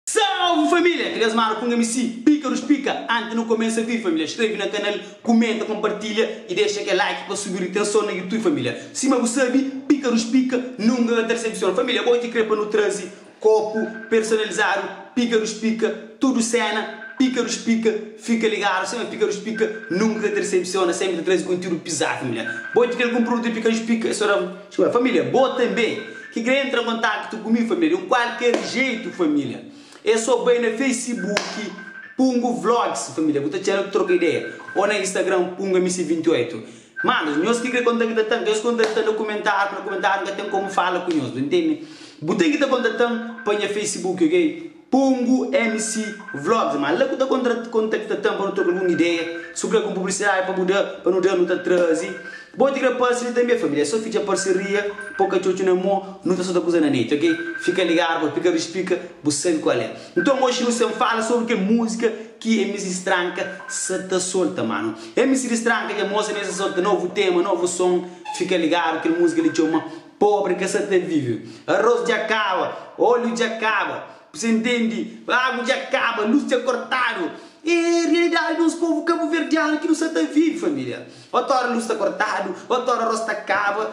Salve família! Ki Deus mara ku un MC Pika dos Pika Antes nu kumesa vídeo família Skrebe na kanal, kumenta, kompartilha y dexa kel like pa subi ritenson na YouTube família Sima bu sabi, Pika dos Pika nunka ka ta resepsiona Família, bo ki kre pa nu traze kopu personalizadu Pika dos Pika, tudu sena Pika dos Pika, fika ligadu Sima Pika dos Pika nunka ka ta resepsiona Senpri ta traze kontiúdu pizadu família Bo ki kre algun produtu di Pika dos Pika é so da Família, bo tanbe Ki kre entra en kontaktu ku mi família di un kualker jeitu família é so bai na Facebook Pungo Vlogs família bu ta txena bu troka ideia ou na Instagram Pungo MC 28 Manos nhos ki kre kontaktatan ka nhos kontaktatan na kumentariu na kumentariu nka ten komu fala ku nhos bu ntende bu ten ki ta kontatan pa nha Facebook ok Pungo MC Vlogs ma la ku ta kontaktatan pa nu troka algun ideia si bu kre algun publisidadi pa bu da pa nu da nu ta traze Bo ti kre parse li tanbe familia so fitxa parseria po katxotxu na mo nu ta sota kuza na net ok fika ligadu pa pika rispika bu sabi kual é nton oxi nu sen fala sobri kel musika ki MC Distranka sa ta solta manu MC Distranka dja mostra ma el sa solta novu tema novu son fika ligadu kel musika li txoma pobri ka sa ta vive arroz dja kaba olhu dja kaba bu sa intendi agu dja kaba luz dja kortadu é realidadi di nos povu kabuverdianu ki nu sa ta vive familia. Otora lus ta kortadu, otora ros ta kaba.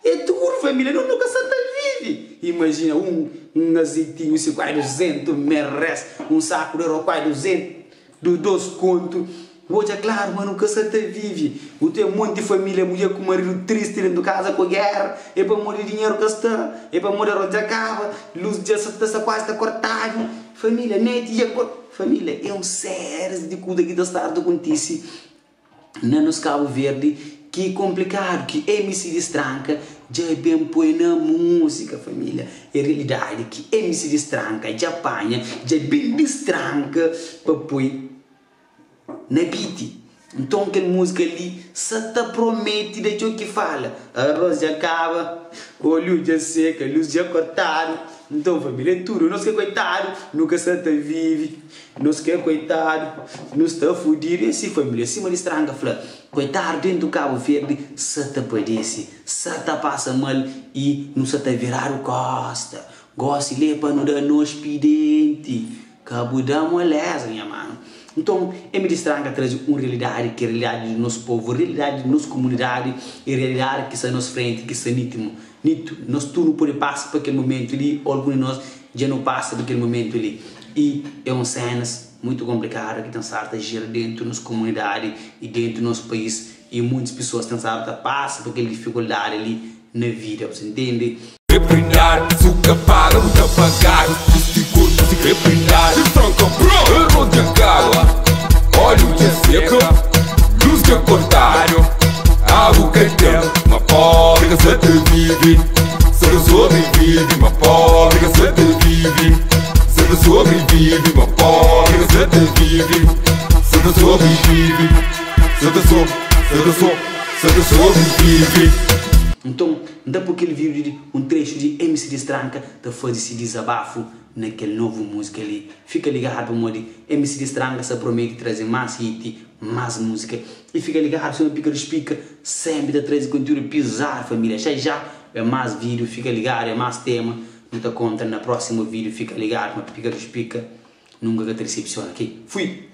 É duru família, nu nu ka sa ta vive. Imajina un un azeitinhu si kuai duzentu merés, un saku di arroz kuai duzentu, du dos kontu. Bu odja klaru ma nu ka sa ta vive. Bu ten monti família, mudjer ku maridu tristi dentu kaza ku géra, é pamodi dinheru ka sta, é pamodi arroz dja kaba, lus dja sa ta sta kuazi ta kortadu. Família, neti dja kor. Família, é un séris di kuza ki ta sta ta kontise. Na nos Cabo Verde ki complicado ki MC Distranca dja ben poi na musica familia é realidade ki MC Distranca dja panha dja ben distranca pa poi na beat nton kel musica li sa ta promete da txeu ki fala arroz dja caba olho dja seca luz dja cortado nton familia é tudo nos ke coitado nu ka sa ta vive. Nos ke koitadu, nu sta fudidu. É si familia, sima di Stranga fla, koitadu dentu Kabu Verdi sa ta padese, sa ta pasa mal y nu sa ta viradu kosta. Gosi lê pa nu da nos pidenti, ka bu da moleza nha manu. Nton, M di Stranga traze un realidadi ki é realidadi di nos povu, realidadi di nos kumunidadi y realidadi ki sta nos frenti, ki sta nitimu. Nito, nos tudu nu pode pasa pa kel momentu li ô algun di nos dja nu pasa pa kel momentu li. I é un sénas mutu konplikadu ki ten stadu ta jira déntu nos komunidadi i déntu nos país i muntis pesoas ten stadu ta pasa pa kel difikuldadi li na vida. Bu ta ntende? Kre prindadu, su ka paga bu ta pagadu Bisti korpu si kre prindadu Distranka bro, arroz dja kaba Óleo dja seka, luz dja kortadu Agu ka ten, ma pobri ka sa ta vive Sa ta sobrevive, ma pobri ka sa ta vive Sa ta sobrevive, ma pobri ka sa ta vive Sa ta sobrevive, sa ta so, sa ta so, sa ta sobrevive. Nton, N ta poi kel vídiu di un trexu di MC Distranka ta faze si dizabafu na kel novu múzika li. Fika ligadu pamodi MC Distranka sta promete traze más hit, más múzika. I fika ligadu sima pika di spika senpri ta traze kontiúdu pizadu família. Já já é más vídiu, fika ligadu é más tema nu ta kontra na prósimu vídiu. Fika ligadu ma pika di spika nunka ka ta disepsiona. Ok, fui!